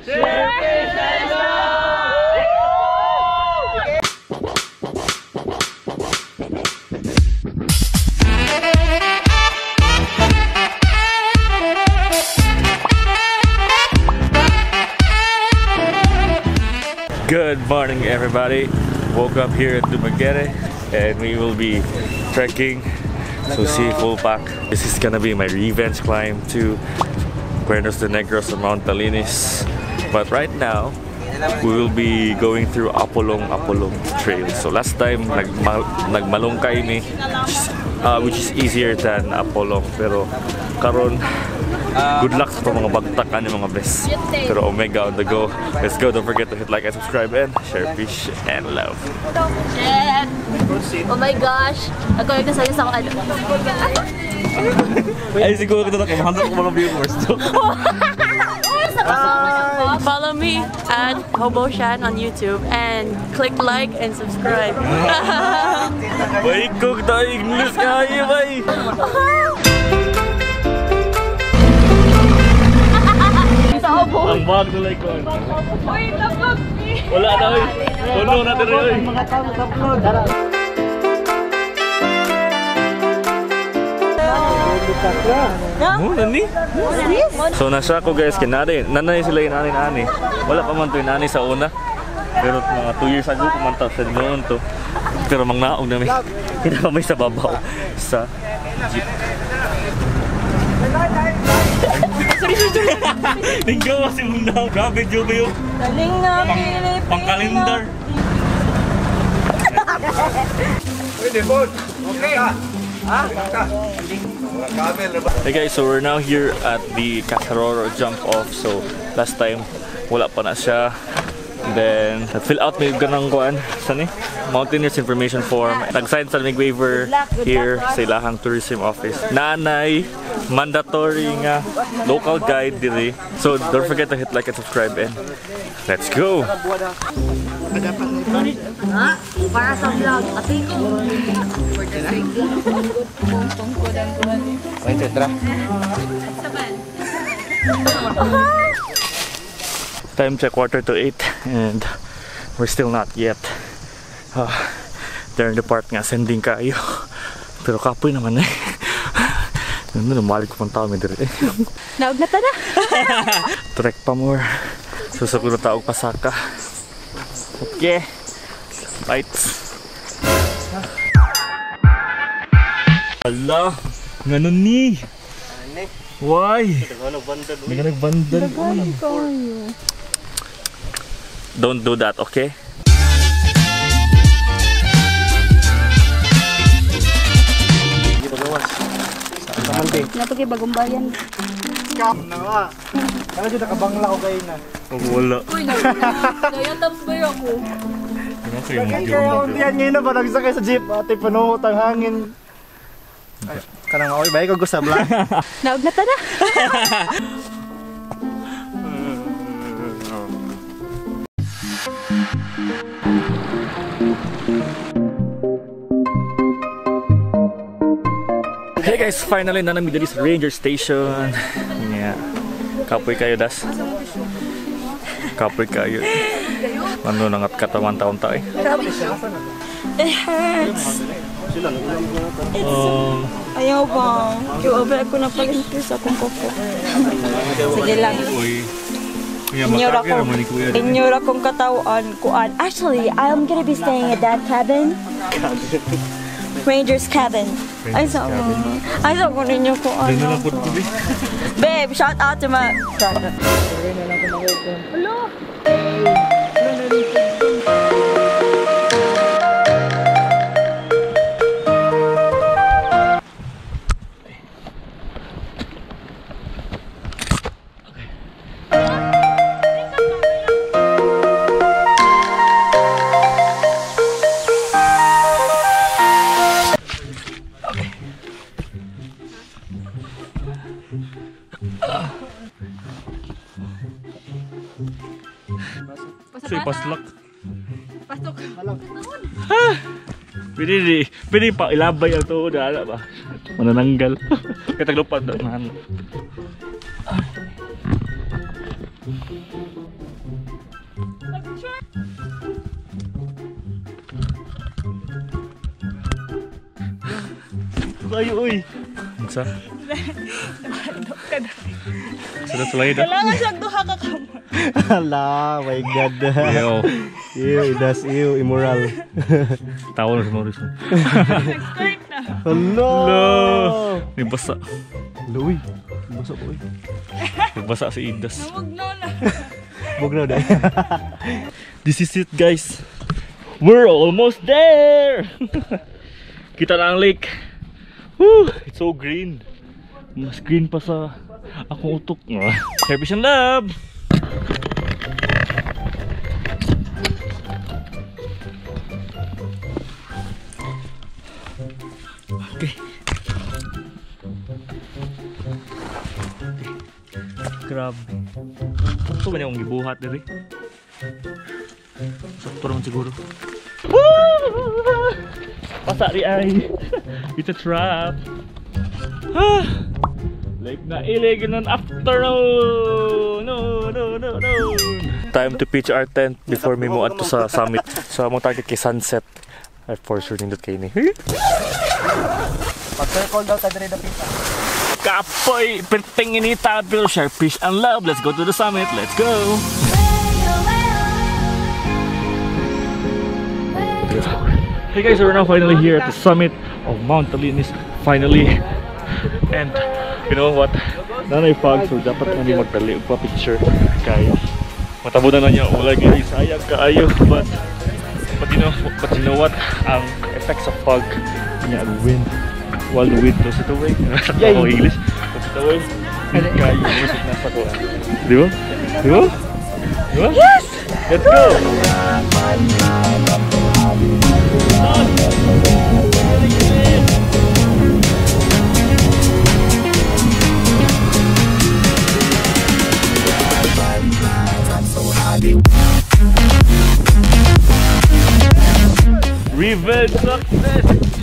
Share, peace, and love! Good morning, everybody. Woke up here at Dumaguete and we will be trekking. So see, full pack. This is gonna be my revenge climb to Cuernos de Negros or Mount Talinis. But right now, we will be going through Apolong Apolong Trail. So last time, nagmalungkay mi, which is easier than Apolong. Pero karon, good luck sa mga bagtak ani mga best. Pero Omega on the go. Let's go. Don't forget to hit like and subscribe and share peace and love. Shit. Oh my gosh. Ako yung kasali sa ano. Ay, siguro kita na kay mahal ko mga viewers. Follow me at Hoboshan on YouTube and click like and subscribe. Bay, cook tayo English kayo, bay. Ang bag na like ko. Uy, tapos. Wala na, oy. Puno na diri, oy. Mga tao upload. Mo nani? So nasa ko guys kinari, nanay sila yung ani. Wala pa man to yung ani sa una. Pero mga 2 years ago kumanta sa noon to. Pero mangnaog na mi. Hindi pa may sa babaw sa jeep. Sorry, sorry, sorry. Tingnan kasi muna. Grabe, Juby. Galing na, Pilipino. Pang-calendar. Pwede, bon. Okay, ha? Hey guys, so we're now here at the Casaroro jump off. So last time, wala pa na siya. Then, fill out may ganang kuan. Saan eh? Mountaineers information form. Nag-sign sa mig waiver here sa ilahang tourism office. Nanay, mandatory nga local guide diri. So don't forget to hit like and subscribe and let's go! Para sa vlog. Ate ko. Time check 7:45 and we're still not yet there in the part nga sending kayo. Pero kapoy naman eh. Ano, namalik ko pang tao may dire eh. Naog na ta na. Trek pa more. Susukod na taog pasaka. Okay. Bites. Ala, nganon ni. Why? Nagbandan. Don't do that, okay? Napagay bagong bayan. Kala dyan nakabangla ko kayo na. Wala. Uy, nayatap ba ako? Kaya yan ngayon na ba nagsakay sa jeep? Ate, panuhot ang hangin. Ay, kanang oy, bay ko gusto vlog. Naog na ta na. Hey guys, finally na nami diri sa Ranger Station. Yeah. Kapoy kayo das. Kapoy kayo. Ano nangat katawan taon tayo. It hurts. Ayaw ba? Kiuabay ako na pag-increase akong kuko. Sige lang. Inyura kong katawan. Kuan. Actually, I'm gonna be staying at that cabin. Ranger's cabin. Ay, sa ay, sa ko ninyo ko ano. Babe, shout out to my... Hello! Say paslak. Pasok. Pwede, pwede pa ilabay ang tuhod, ala ba? Manananggal. Kaya taglupad na. Kayo, uy. Unsa? Sa slide. Kailangan siya duha ka kamot. Hala, my God. Yo, Ew, that's ew, immoral. tawa na si Maurice. Nag-skirt na. Hello! Hello! Nagbasa. Hello, uy. Basa ko, uy. Nagbasa si Idas. Namugno na. Bugnaw dahil. This is it, guys. We're almost there. Kita na ang lake. Woo! It's so green. Mas green pa sa akong utok. Happy and love! Okay. Grabe. Sakto ba niya akong gibuhat diri? Sakto naman siguro. Woo! Pasa di ay. It's a trap. Ah! Lake na ilig in an afternoon. No, no, no, no. Time to pitch our tent before we mo adto sa summit. So among target kay sunset. I for sure nindot kay ni. Pag-circle daw, tayo rin pita. Kapoy, perting inita, pero share peace and love. Let's go to the summit. Let's go. Hey guys, we're now finally here at the summit of Mount Talinis. Finally. And you know what? Nanay fog, so dapat na ni magdali og pa-picture kay matabunan na niya ulay kay sayang kaayo, but you know what? Ang effects of fog niya ang wind. While the wind blows it away. Yay! Ako English. Blows it away. Kayo, musik na sa ko. Di ba? Di ba? Di ba? Yes! Let's go! Revenge success!